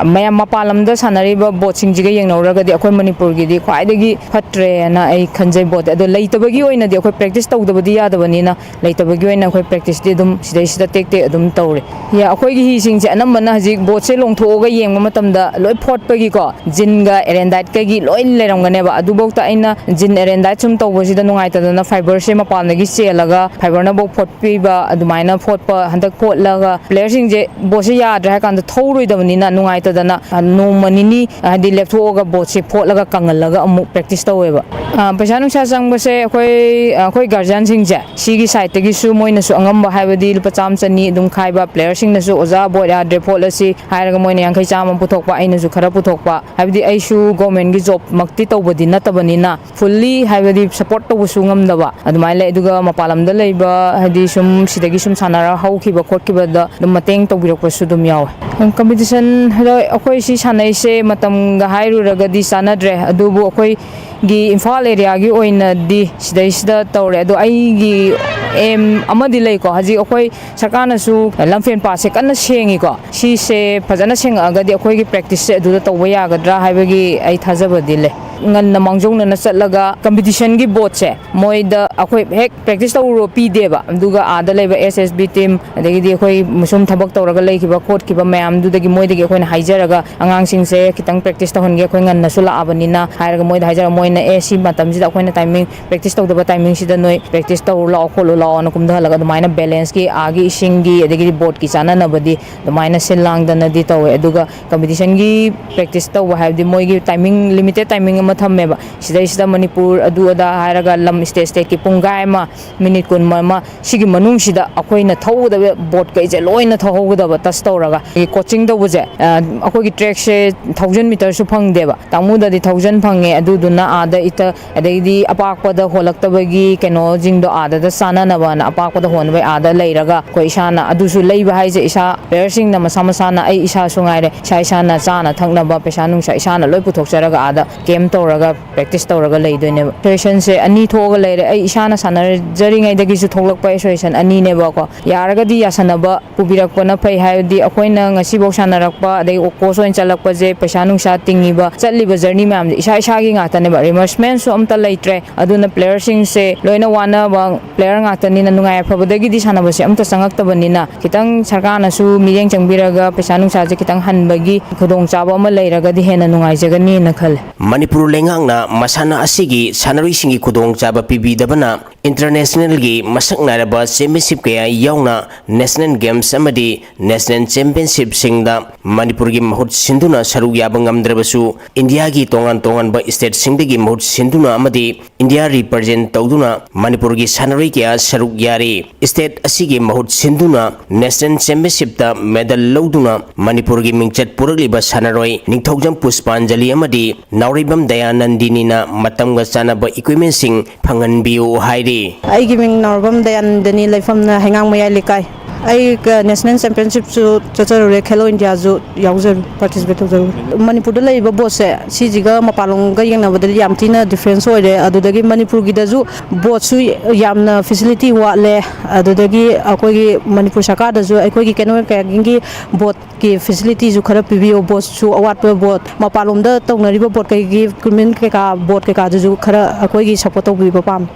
ꯃꯌꯥꯝ ꯃꯄꯥꯟ ꯂꯝꯗ ꯁꯥꯟꯅꯔꯤꯕ ꯕꯣꯠꯁꯤꯡꯁꯤꯒ ꯌꯦꯡꯅꯧꯔꯒꯗꯤ ꯑꯩꯈꯣꯏ ꯃꯅꯤꯄꯨꯔꯒꯤꯗꯤ ꯈ꯭ꯋꯥꯏꯗꯒꯤ ꯐꯠꯇ꯭ꯔꯦꯅ ꯑꯩ ꯈꯟꯖꯩ꯫ ꯕꯣꯠꯇꯤ ꯑꯗꯣ ꯂꯩꯇꯕꯒꯤ ꯑꯣꯏꯅꯗꯤ ꯑꯩꯈꯣꯏ ꯄ꯭ꯔꯦꯛꯇꯤꯁ ꯇꯧꯗꯕꯗꯤ ꯌꯥꯗꯕꯅꯤꯅ, ꯂꯩꯇꯕꯒꯤ ꯑꯣꯏꯅ ꯑꯩꯈꯣꯏ ꯄ꯭ꯔꯦꯛꯇꯤꯁꯇꯤ ꯑꯗꯨꯝ ꯁꯤꯗꯩꯁꯤꯗ ꯇꯦꯛ ꯇꯦꯛ ꯑꯗꯨꯝ ꯇꯧꯔꯦ꯫ ꯌꯥ, ꯑꯩꯈꯣꯏꯒꯤ ꯍꯤꯁꯤꯡꯁꯦ ꯑꯅꯝꯕꯅ ꯍꯧꯖꯤꯛ ꯕꯣꯠꯁꯦ ꯂꯣꯡꯊꯣꯛꯑꯒ ꯌꯦꯡꯕ ꯃꯇꯝꯗ ꯂꯣꯏ ꯐꯣꯠꯄꯒꯤꯀꯣ, ꯖꯤꯟꯒ ꯑꯦꯔꯦꯟꯗꯥꯏꯠꯀꯒꯤ ꯂꯣꯏ ꯂꯩꯔꯝꯒꯅꯦꯕ꯫ ꯑꯗꯨꯐꯧꯗ ꯑꯩꯅ ꯖꯤꯟ ꯑꯦꯔꯦꯟꯗꯥꯏꯠ ꯁꯨꯝ ꯇꯧꯕꯁꯤꯗ ꯅꯨꯡꯉꯥꯏꯇꯗꯅ ꯐꯥꯏꯕꯔꯁꯦ ꯃꯄꯥꯟꯗꯒꯤ ꯆꯦꯜꯂꯒ ꯐꯥꯏꯕꯔꯅꯐꯧ ꯐꯣꯠꯄꯤꯕ, ꯑꯗꯨꯃꯥꯏꯅ ꯐꯣꯠꯄ, ꯍꯟꯗꯛ ꯐꯣꯠꯂꯒ ꯄ꯭ꯂꯦꯌꯔꯁꯤꯡꯁꯦ ꯕꯣꯠꯁꯦ ꯌꯥꯗ꯭ꯔꯦ ꯍꯥꯏ ꯀꯥꯟꯗ ꯊꯧꯔꯣꯏꯗꯕꯅꯤꯅ ꯅꯨꯡꯉꯥꯏꯇꯗꯅ, ꯑ, ꯅꯣꯡꯃ ꯅꯤꯅꯤ, ꯍꯥꯏꯗꯤ, ꯂꯦꯞꯊꯣꯛꯑꯒ ꯕꯣꯠꯁꯦ ꯐꯣꯠꯂꯒ ꯀꯪꯍꯜꯂꯒ ꯑꯃꯨꯛ ꯄ꯭ꯔꯦꯛꯇꯤꯁ ꯇꯧꯋꯦꯕ꯫ ꯑ, ꯄꯩꯁꯥ ꯅꯨꯡꯁꯥ ꯆꯪꯕꯁꯦ ꯑꯩꯈꯣꯏ, ꯑꯩꯈꯣꯏ ꯒꯥꯔꯖꯤꯌꯥꯟꯁꯤꯡꯁꯦ ꯁꯤꯒꯤ ꯁꯥꯏꯠꯇꯒꯤꯁꯨ ꯃꯣꯏꯅꯁꯨ ꯑꯉꯝꯕ, ꯍꯥꯏꯕꯗꯤ ꯂꯨꯄꯥ ꯆꯥꯝꯃ ꯆꯅꯤ ꯑꯗꯨꯝ ꯈꯥꯏꯕ, ꯄ꯭ꯂꯦꯌꯔꯁꯤꯡꯅꯁꯨ "ꯑꯣꯖꯥ, ꯕꯣꯠ ꯌꯥꯗ꯭ꯔꯦ, ꯐꯣꯠꯂꯁꯤ" ꯍꯥꯏꯔꯒ ꯃꯣꯏꯅ ꯌꯥꯡꯈꯩ ꯆꯥꯝꯃ ꯄꯨꯊꯣꯛꯄ, ꯑꯩꯅꯁꯨ ꯈꯔ ꯄꯨꯊꯣꯛꯄ꯫ ꯍꯥꯏꯕꯗꯤ ꯑꯩꯁꯨ ꯒꯣꯔꯃꯦꯟꯒꯤ ꯖꯣꯕꯃꯛꯇꯤ ꯇꯧꯕꯗꯤ ꯅꯠꯇꯕꯅꯤꯅ ꯐꯨꯜꯂꯤ, ꯍꯥꯏꯕꯗꯤ, ꯁꯞꯄꯣꯔꯠ ꯇꯧꯕꯁꯨ ꯉꯝꯗꯕ ꯑꯗꯨꯃꯥꯏꯅ ꯂꯩ꯫ ꯑꯗꯨꯒ ꯃꯄꯥꯟ ꯂꯝꯗ ꯂꯩꯕ, ꯍꯥꯏꯗꯤ, ꯁꯨꯝ ꯁꯤꯗꯒꯤ ꯁꯨꯝ ꯁꯥꯟꯅꯔ ꯍꯧꯈꯤꯕ ꯈꯣꯠꯈꯤꯕꯗ ꯑꯗꯨꯝ ꯃꯇꯦꯡ ꯇꯧꯕꯤꯔꯛꯄꯁꯨ ꯑꯗꯨꯝ ꯌꯥꯎꯋꯦ꯫ ꯀꯝꯄꯤꯇꯤꯁꯟ, ꯑꯗꯣ ꯑꯩꯈꯣꯏ ꯁꯤ ꯁꯥꯟꯅꯩꯁꯦ ꯃꯇꯝꯒ ꯍꯥꯏꯔꯨꯔꯒꯗꯤ ꯆꯥꯟꯅꯗ꯭ꯔꯦ, ꯑꯗꯨꯕꯨ ꯑꯩꯈꯣꯏꯒꯤ ꯏꯝꯐꯥꯜ ꯑꯦꯔꯤꯌꯥꯒꯤ ꯑꯣꯏꯅꯗꯤ ꯁꯤꯗꯩꯁꯤꯗ ꯇꯧꯔꯦ꯫ ꯑꯗꯣ ꯑꯩꯒꯤ ꯑꯦꯝ ꯑꯃꯗꯤ ꯂꯩꯀꯣ, ꯍꯧꯖꯤꯛ ꯑꯩꯈꯣꯏ ꯁꯔꯀꯥꯔꯅꯁꯨ ꯂꯝꯐꯦꯟ ꯄꯥꯠꯁꯦ ꯀꯟꯅ ꯁꯦꯡꯉꯤꯀꯣ, ꯁꯤꯁꯦ ꯐꯖꯅ ꯁꯦꯡꯉꯛꯑꯒꯗꯤ ꯑꯩꯈꯣꯏꯒꯤ ꯄ꯭ꯔꯦꯛꯇꯤꯁꯁꯦ ꯑꯗꯨꯗ ꯇꯧꯕ ꯌꯥꯒꯗ꯭ꯔꯥ ꯍꯥꯏꯕꯒꯤ ꯑꯩ ꯊꯥꯖꯕꯗꯤ ꯂꯩ꯫ ꯉꯟꯅ ꯃꯥꯡꯖꯧꯅꯅ ꯆꯠꯂꯒ ꯀꯝꯄꯤꯇꯤꯁꯟꯒꯤ ꯕꯣꯠꯁꯦ ꯃꯣꯏꯗ ꯑꯩꯈꯣꯏ ꯍꯦꯛ ꯄ꯭ꯔꯦꯛꯇꯤꯁ ꯇꯧꯔꯨꯔꯣ ꯄꯤꯗꯦꯕ꯫ ꯑꯗꯨꯒ ꯑꯥꯗ ꯂꯩꯕ ꯑꯦꯁ ꯑꯦꯁ ꯕꯤ ꯇꯤꯝ, ꯑꯗꯒꯤꯗꯤ ꯑꯩꯈꯣꯏ ꯁꯨꯝ ꯊꯕꯛ ꯇꯧꯔꯒ ꯂꯩꯈꯤꯕ ꯈꯣꯠꯈꯤꯕ ꯃꯌꯥꯝꯗꯨꯗꯒꯤ ꯃꯣꯏꯗꯒꯤ ꯑꯩꯈꯣꯏꯅ ꯍꯥꯏꯖꯔꯒ, "ꯑꯉꯥꯡꯁꯤꯡꯁꯦ ꯈꯤꯇꯪ ꯄ꯭ꯔꯦꯛꯇꯤꯁ ꯇꯧꯍꯟꯒꯦ, ꯑꯩꯈꯣꯏ ꯉꯟꯅꯁꯨ ꯂꯥꯛꯑꯕꯅꯤꯅ" ꯍꯥꯏꯔꯒ ꯃꯣꯏꯗ ꯍꯥꯏꯖꯔꯒ, ꯃꯣꯏꯅ, "ꯑꯦ, ꯁꯤ ꯃꯇꯝꯁꯤꯗ ꯑꯩꯈꯣꯏꯅ ꯇꯥꯏꯃꯤꯡ, ꯄ꯭ꯔꯦꯛꯇꯤꯁ ꯇꯧꯗꯕ ꯇꯥꯏꯃꯤꯡꯁꯤꯗ ꯅꯣꯏ ꯄ꯭ꯔꯦꯛꯇꯤꯁ ꯇꯧꯔꯨ ꯂꯥꯛꯑꯣ, ꯈꯣꯠꯂꯨ ꯂꯥꯛꯑꯣꯅ" ꯀꯨꯝꯊꯍꯜꯂꯒ ꯑꯗꯨꯃꯥꯏꯅ ꯕꯦꯂꯦꯟꯁꯀꯤ, ꯑꯥꯒꯤ ꯏꯁꯤꯡꯒꯤ, ꯑꯗꯒꯤꯗꯤ ꯕꯣꯠꯀꯤ ꯆꯥꯅꯅꯕꯗꯤ ꯑꯗꯨꯃꯥꯏꯅ ꯁꯤꯜ ꯂꯥꯡꯗꯅꯗꯤ ꯇꯧꯋꯦ꯫ ꯑꯗꯨꯒ ꯀꯝꯄꯤꯇꯤꯁꯟꯒꯤ ꯄ꯭ꯔꯦꯛꯇꯤꯁ ꯇꯧꯕ ꯍꯥꯏꯕꯗꯤ ꯃꯣꯏꯒꯤ ꯇꯥꯏꯃꯤꯡ, ꯂꯤꯃꯤꯇꯦꯠ ꯇꯥꯏꯃꯤꯡ ꯑꯃ ꯊꯝꯃꯦꯕ꯫ ꯁꯤꯗꯩꯁꯤꯗ ꯃꯅꯤꯄꯨꯔ ꯑꯗꯨ ꯑꯗꯥ ꯍꯥꯏꯔꯒ ꯂꯝ ꯁ꯭ꯇꯦꯠ ꯁ꯭ꯇꯦꯠꯀꯤ ꯄꯨꯡꯈꯥꯏ ꯑꯃ, ꯃꯤꯅꯤꯠ ꯀꯨꯟ ꯑꯃ, ꯁꯤꯒꯤ ꯃꯅꯨꯡꯁꯤꯗ ꯑꯩꯈꯣꯏꯅ ꯊꯧꯒꯗꯕ ꯕꯣꯠꯈꯩꯁꯦ ꯂꯣꯏꯅ ꯊꯧꯍꯧꯒꯗꯕ, ꯇꯁ ꯇꯧꯔꯒ꯫ ꯑꯩꯈꯣꯏꯒꯤ ꯀꯣꯆꯤꯡ ꯇꯧꯕꯁꯦ, ꯑ, ꯑꯩꯈꯣꯏꯒꯤ ꯇ꯭ꯔꯦꯛꯁꯦ ꯊꯥꯎꯖꯟ ꯃꯤꯇꯔꯁꯨ ꯐꯪꯗꯦꯕ꯫ ꯇꯥꯃꯨꯗꯗꯤ ꯊꯥꯎꯖꯟ ꯐꯪꯉꯦ꯫ ꯑꯗꯨꯗꯨꯅ ꯑꯥꯗ ꯏꯇ-, ꯑꯗꯩꯗꯤ ꯑꯄꯥꯛꯄꯗ ꯍꯣꯜꯂꯛꯇꯕꯒꯤ ꯀꯩꯅꯣꯁꯤꯡꯗꯣ ꯑꯥꯗꯗ ꯆꯥꯅꯅꯕꯅ, ꯑꯄꯥꯛꯄꯗ ꯍꯣꯟꯕꯩ ꯑꯥꯗ ꯂꯩꯔꯒ ꯑꯩꯈꯣꯏ ꯏꯁꯥꯅ ꯑꯗꯨꯁꯨ ꯂꯩꯕ ꯍꯥꯏꯁꯦ, ꯏꯁꯥ ꯄ꯭ꯂꯦꯌꯔꯁꯤꯡꯅ ꯃꯁꯥ ꯃꯁꯥꯅ, ꯑꯩ ꯏꯁꯥꯁꯨ ꯉꯥꯏꯔꯦ, ꯏꯁꯥ ꯏꯁꯥꯅ ꯆꯥꯅ ꯊꯛꯅꯕ ꯄꯩꯁꯥ ꯅꯨꯡꯁꯥ ꯏꯁꯥꯅ ꯂꯣꯏ ꯄꯨꯊꯣꯛꯆꯔꯒ ꯑꯥꯗ ꯀꯦꯝ ꯇꯧꯔꯒ ꯄ꯭ꯔꯦꯛꯇꯤꯁ ꯇꯧꯔꯒ ꯂꯩꯗꯣꯏꯅꯦꯕ꯫ ꯑꯦꯁꯣꯁꯤꯌꯦꯁꯟꯁꯦ ꯑꯅꯤ ꯊꯣꯛꯑꯒ ꯂꯩꯔꯦ꯫ ꯑꯩ ꯏꯁꯥꯅ ꯁꯥꯟꯅꯖꯔꯤꯉꯩꯗꯒꯤꯁꯨ ꯊꯣꯛꯂꯛꯄ ꯑꯦꯁꯣꯁꯤꯌꯦꯁꯟ ꯑꯅꯤꯅꯦꯕꯀꯣ꯫ ꯌꯥꯔꯒꯗꯤ ꯌꯥꯁꯟꯅꯕ ꯄꯨꯕꯤꯔꯛꯄꯅ ꯐꯩ꯫ ꯍꯥꯏꯕꯗꯤ ꯑꯩꯈꯣꯏꯅ ꯉꯁꯤꯐꯥꯎ ꯁꯥꯟꯅꯔꯛꯄ, ꯑꯗꯩ ꯀꯣꯆ ꯑꯣꯏꯅ ꯆꯠꯂꯛꯄꯁꯦ, ꯄꯩꯁꯥ ꯅꯨꯡꯁꯥ ꯇꯤꯡꯉꯤꯕ, ꯆꯠꯂꯤꯕ ꯖꯔꯅꯤ ꯃꯌꯥꯝꯁꯦ ꯏꯁꯥ ꯏꯁꯥꯒꯤ ꯉꯥꯛꯇꯅꯦꯕ, ꯔꯤꯃꯔꯁꯃꯦꯟꯁꯨ ꯑꯝꯇ ꯂꯩꯇ꯭ꯔꯦ꯫ ꯑꯗꯨꯅ ꯄ꯭ꯂꯦꯌꯔꯁꯤꯡꯁꯦ ꯂꯣꯏꯅ ꯋꯥꯅꯕ ꯄ꯭ꯂꯦꯌꯔ ꯉꯥꯛꯇꯅꯤꯅ, ꯅꯨꯡꯉꯥꯏ ꯑꯐꯕꯗꯒꯤꯗꯤ ꯁꯥꯟꯅꯕꯁꯦ ꯑꯝꯇ ꯆꯪꯉꯛꯇꯕꯅꯤꯅ, ꯈꯤꯇꯪ ꯁꯔꯀꯥꯔꯅꯁꯨ ꯃꯤꯠꯌꯦꯡ ꯆꯪꯕꯤꯔꯒ ꯄꯩꯁꯥ ꯅꯨꯡꯁꯥꯁꯦ ꯈꯤꯇꯪ ꯍꯟꯕꯒꯤ ꯈꯨꯗꯣꯡꯆꯥꯕ ꯑꯃ ꯂꯩꯔꯒꯗꯤ ꯍꯦꯟꯅ ꯅꯨꯡꯉꯥꯏꯖꯒꯅꯤꯅ ꯈꯜꯂꯦ꯫ ꯃꯅꯤꯄꯨꯔ ꯂꯩꯉꯥꯛꯅ ꯃꯁꯥꯟꯅ ꯑꯁꯤꯒꯤ ꯁꯥꯟꯅꯔꯣꯏꯁꯤꯡꯒꯤ ꯈꯨꯗꯣꯡꯆꯥꯕ ꯄꯤꯕꯤꯗꯕꯅ ꯏꯟꯇꯔꯅꯦꯁꯅꯦꯜꯒꯤ ꯃꯁꯛ ꯅꯥꯏꯔꯕ ꯆꯦꯝꯄꯤꯌꯟꯁꯤꯞ ꯀꯌꯥ ꯌꯥꯎꯅ ꯅꯦꯁꯅꯦꯜ ꯒꯦꯝꯁ ꯑꯃꯗꯤ ꯅꯦꯁꯅꯦꯜ ꯆꯦꯝꯄꯤꯌꯟꯁꯤꯞꯁꯤꯡꯗ ꯃꯅꯤꯄꯨꯔꯒꯤ ꯃꯍꯨꯠ ꯁꯤꯟꯗꯨꯅ ꯁꯔꯨꯛ ꯌꯥꯕ ꯉꯝꯗ꯭ꯔꯕꯁꯨ, ꯏꯟꯗꯤꯌꯥꯒꯤ ꯇꯣꯉꯥꯟ ꯇꯣꯉꯥꯟꯕ ꯁ꯭ꯇꯦꯠꯁꯤꯡꯗꯒꯤ ꯃꯍꯨꯠ ꯁꯤꯟꯗꯨꯅ ꯑꯃꯗꯤ ꯏꯟꯗꯤꯌꯥ ꯔꯤꯄ꯭ꯔꯖꯦꯟ ꯇꯧꯗꯨꯅ ꯃꯅꯤꯄꯨꯔꯒꯤ ꯁꯥꯟꯅꯔꯣꯏ ꯀꯌꯥ ꯁꯔꯨꯛ ꯌꯥꯔꯤ꯫ ꯁ꯭ꯇꯦꯠ ꯑꯁꯤꯒꯤ ꯃꯍꯨꯠ ꯁꯤꯟꯗꯨꯅ ꯅꯦꯁꯅꯦꯜ ꯆꯦꯝꯄꯤꯌꯟꯁꯤꯞꯇ ꯃꯦꯗꯜ ꯂꯧꯗꯨꯅ ꯃꯅꯤꯄꯨꯔꯒꯤ ꯃꯤꯡꯆꯠ ꯄꯨꯔꯛꯂꯤꯕ ꯁꯥꯟꯅꯔꯣꯏ ꯅꯤꯡꯊꯧꯖꯝ ꯄꯨꯁꯄꯥꯟꯖꯂꯤ ꯑꯃꯗꯤ ꯅꯥꯎꯔꯩꯕꯝ ꯗꯌꯥꯅꯟꯗꯤꯅꯤꯅ ꯃꯇꯝꯒ ꯆꯥꯟꯅꯕ ꯏꯀ꯭ꯋꯤꯞꯃꯦꯟꯁꯤꯡ ꯐꯪꯍꯟꯕꯤꯌꯨ ꯍꯥꯏꯔꯤ꯫ ꯑꯩꯒꯤ ꯃꯤꯡ ꯅꯥꯎꯔꯩꯕꯝ ꯗꯌꯥꯅꯟꯗꯅꯤ, ꯂꯩꯐꯝꯅ ꯍꯩꯉꯥꯡ ꯃꯌꯥꯏ ꯂꯩꯀꯥꯏ꯫ ꯑꯩ ꯀ-, ꯅꯦꯁꯅꯦꯜ ꯆꯦꯝꯄꯤꯌꯟꯁꯤꯞꯁꯨ ꯆꯠꯆꯔꯨꯔꯦ, ꯈꯦꯂꯣ ꯏꯟꯗꯤꯌꯥꯁꯨ ꯌꯥꯎꯖꯔꯨ, ꯄꯥꯔꯇꯤꯁꯤꯄꯦꯠ ꯇꯧꯖꯔꯨꯔꯦ꯫ ꯃꯅꯤꯄꯨꯔꯗ ꯂꯩꯔꯤꯕ ꯕꯣꯠꯁꯦ ꯁꯤꯁꯤꯒ ꯃꯄꯥꯟꯂꯣꯝꯒ ꯌꯦꯡꯅꯕꯗꯗꯤ ꯌꯥꯝ ꯊꯤꯅ ꯗꯤꯐ꯭ꯔꯦꯟꯁ ꯑꯣꯏꯔꯦ꯫ ꯑꯗꯨꯗꯒꯤ ꯃꯅꯤꯄꯨꯔꯒꯤꯗꯁꯨ ꯕꯣꯠꯁꯨ ꯌꯥꯝꯅ ꯐꯦꯁꯤꯂꯤꯇꯤ ꯋꯥꯠꯂꯦ꯫ ꯑꯗꯨꯗꯒꯤ ꯑꯩꯈꯣꯏꯒꯤ ꯃꯅꯤꯄꯨꯔ ꯁꯔꯀꯥꯔꯗꯁꯨ ꯑꯩꯈꯣꯏꯒꯤ ꯀꯦꯅꯣ ꯀꯌꯥꯀꯤꯡꯒꯤ ꯕꯣꯠꯀꯤ ꯐꯦꯁꯤꯂꯤꯇꯤꯁꯨ ꯈꯔ ꯄꯤꯕꯤꯌꯨ꯫ ꯕꯣꯠꯁꯨ ꯑꯋꯥꯠꯄ, ꯕꯣꯠ ꯃꯄꯥꯟꯂꯣꯝꯗ ꯇꯧꯅꯔꯤꯕ ꯕꯣꯠ ꯀꯩꯒꯤ ꯏꯟꯁꯇ꯭ꯔꯨꯃꯦꯟ ꯀꯩꯀꯥ, ꯕꯣꯔꯗ ꯀꯩꯀꯥꯗꯨꯁꯨ ꯈꯔ ꯑꯩꯈꯣꯏꯒꯤ ꯁꯞꯄꯣꯔꯠ ꯇꯧꯕꯤꯕ ꯄꯥꯝꯃꯤ꯫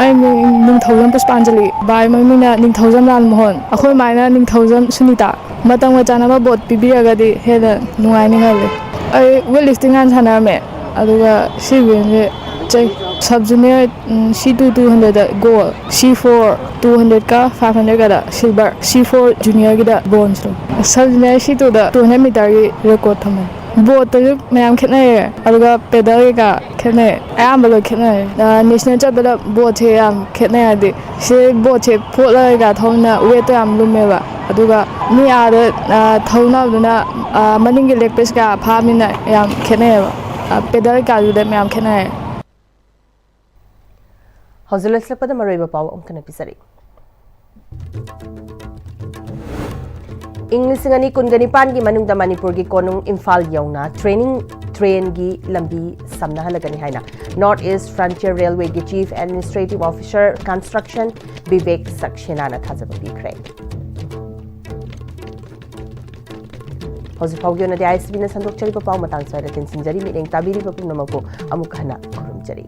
ꯑꯩ ꯃꯤꯡ ꯅꯤꯡꯊꯧꯖꯝ ꯄꯨꯁꯄꯥꯟꯖꯂꯤ, ꯚꯥꯏ ꯃꯃꯤꯡꯅ ꯅꯤꯡꯊꯧꯖꯝ ꯂꯥꯜꯃꯣꯍꯟ, ꯑꯩꯈꯣꯏ ꯃꯥꯏꯅ ꯅꯤꯡꯊꯧꯖꯝ ꯁꯨꯅꯤꯇꯥ꯫ ꯃꯇꯝꯒ ꯆꯥꯟꯅꯕ ꯕꯣꯔꯗ ꯄꯤꯕꯤꯔꯒꯗꯤ ꯍꯦꯟꯅ ꯅꯨꯡꯉꯥꯏꯅꯤ ꯈꯜꯂꯤ꯫ ꯑꯩ ꯋꯦꯠ ꯂꯤꯐꯇꯤꯡ ꯍꯥꯟꯅ ꯁꯥꯟꯅꯔꯝꯃꯦ, ꯑꯗꯨꯒ ꯁꯤ ꯏꯚꯦꯟꯁꯦ ꯆꯩ꯫ ꯁꯕ ꯖꯨꯅꯤꯌꯔ, ꯎꯝ, ꯁꯤ ꯇꯨ ꯇꯨ ꯍꯟꯗ꯭ꯔꯦꯗꯇ ꯒꯣꯜ, ꯁꯤ ꯐꯣꯔ ꯇꯨ ꯍꯟꯗ꯭ꯔꯦꯗꯀ ꯐꯥꯏꯚ ꯍꯟꯗ꯭ꯔꯦꯗꯀꯗ ꯁꯤꯜꯚꯔ, ꯁꯤ ꯐꯣꯔ ꯖꯨꯅꯤꯌꯔꯒꯤꯗ ꯕ꯭ꯔꯣꯟꯖ ꯂꯧ꯫ ꯁꯕ ꯖꯨꯅꯤꯌꯔ ꯁꯤ ꯇꯨꯗ ꯇꯨ ꯍꯟꯗ꯭ꯔꯦꯗ ꯃꯤꯇꯔꯒꯤ ꯔꯦꯀꯣꯔꯗ ꯊꯝꯃꯦ꯫ ꯕꯣꯠꯇꯁꯨ ꯃꯌꯥꯝ ꯈꯦꯠꯅꯩꯌꯦ, ꯑꯗꯨꯒ ꯄꯦꯗꯜ ꯀꯩꯀꯥ ꯈꯦꯠꯅꯩ, ꯑꯌꯥꯝꯕ ꯂꯣꯏ ꯈꯦꯠꯅꯩ꯫ ꯅꯦꯁꯅꯦꯜ ꯆꯠꯄꯗ ꯕꯣꯠꯁꯦ ꯌꯥꯝ ꯈꯦꯠꯅꯩ, ꯍꯥꯏꯗꯤ ꯁꯤ ꯕꯣꯠꯁꯦ ꯐꯣꯠꯂꯒ ꯀꯩꯀꯥ ꯊꯧꯕꯅꯤꯅ ꯋꯦꯠꯇꯣ ꯌꯥꯝ ꯂꯨꯝꯃꯦꯕ, ꯑꯗꯨꯒ ꯃꯤ ꯑꯥꯗ ꯊꯧꯅꯕꯗꯨꯅ ꯃꯅꯤꯡꯒꯤ ꯂꯦꯛ ꯄꯤꯁ ꯀꯩꯀꯥ ꯐꯥꯕꯅꯤꯅ ꯌꯥꯝ ꯈꯦꯠꯅꯩꯌꯦꯕ꯫ ꯄꯦꯗꯜ ꯀꯩꯀꯥꯗꯨꯗ ꯃꯌꯥꯝ ꯈꯦꯠꯅꯩ꯫ ꯍꯧꯖꯤꯛ ꯂꯣꯏꯁꯤꯜꯂꯛꯄꯗ ꯃꯔꯨꯑꯣꯏꯕ ꯄꯥꯎ ꯑꯃꯨꯛ ꯍꯟꯅ ꯄꯤꯖꯔꯤ꯫ ꯏꯪ ꯂꯤꯁꯤꯡ ꯑꯅꯤ ꯀꯨꯟꯒ ꯅꯤꯄꯥꯟꯒꯤ ꯃꯅꯨꯡꯗ ꯃꯅꯤꯄꯨꯔꯒꯤ ꯀꯣꯅꯨꯡ ꯏꯝꯐꯥꯜ ꯌꯧꯅ ꯇ꯭ꯔꯦꯅꯤꯡ ꯇ꯭ꯔꯦꯟꯒꯤ ꯂꯝꯕꯤ ꯁꯝꯅꯍꯜꯂꯒꯅꯤ ꯍꯥꯏꯅ North East Frontier Railwayꯒꯤ Chief Administrative Officer Construction Bibek ꯁꯛꯁꯦꯅꯥꯅ ꯊꯥꯖꯕ ꯄꯤꯈ꯭ꯔꯦ꯫ ꯍꯧꯖꯤꯛ ꯐꯥꯎꯒꯤ ꯑꯣꯏꯅꯗꯤ ISTVꯅ ꯁꯟꯗꯣꯛꯆꯔꯤꯕ ꯄꯥꯎ ꯃꯇꯥꯡ ꯁ꯭ꯋꯥꯏꯗ ꯇꯦꯟꯁꯤꯟꯖꯔꯤ꯫ ꯃꯤꯠꯌꯦꯡ ꯇꯥꯕꯤꯔꯤꯕ ꯄꯨꯝꯅꯃꯛꯄꯨ ꯑꯃꯨꯛ ꯍꯟꯅ ꯈꯨꯔꯨꯝꯖꯔꯤ꯫